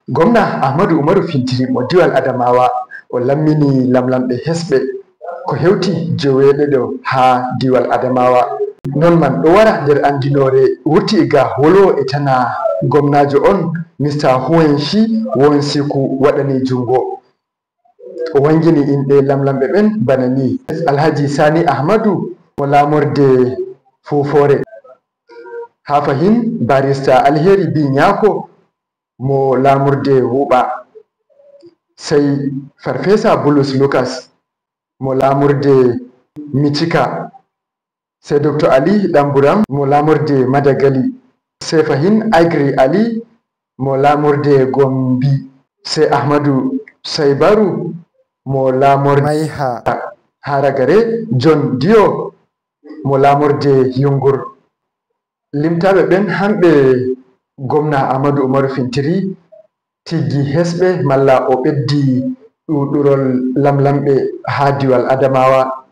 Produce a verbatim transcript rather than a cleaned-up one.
Gomna Ahmadu Umaru Fintiri mo Diwal Adamawa, o lammini lamlamɓe hesɓe ko hewti joweeɗiɗo haa Diwal Adamawa. Non man ɗo wara nder anndinoore wurti ga wolowo e tana gomnaajo on, Mister Huenshi Wonsiku waɗani junngo. O wanngini inɗe lamlamɓe ɓen bana ni: Alhaji Sani Ahmadu mo laamorde Fuufoore, haa fahin Barista Alheri Bi Nyaako mo laamorde Wuɓa, sey Farfesa Bulus Lukas mo laamorde Micika, sey Doktor Ali Ɗanburam mo laamorde Madagali, sey fahin Agri Ali mo laamorde Gombi, sey Ahmadu Saybaru mo laamorde Mayha, haa ragare John Diyo mo laamorde Yungur. Limtaaɓe ɓen hamɓe gomna Ahmadu Umaru Fintiri tiggi hesɓe malla o ɓeddi ɗuuɗurol lamlamɓe haa Diwal Adamawa.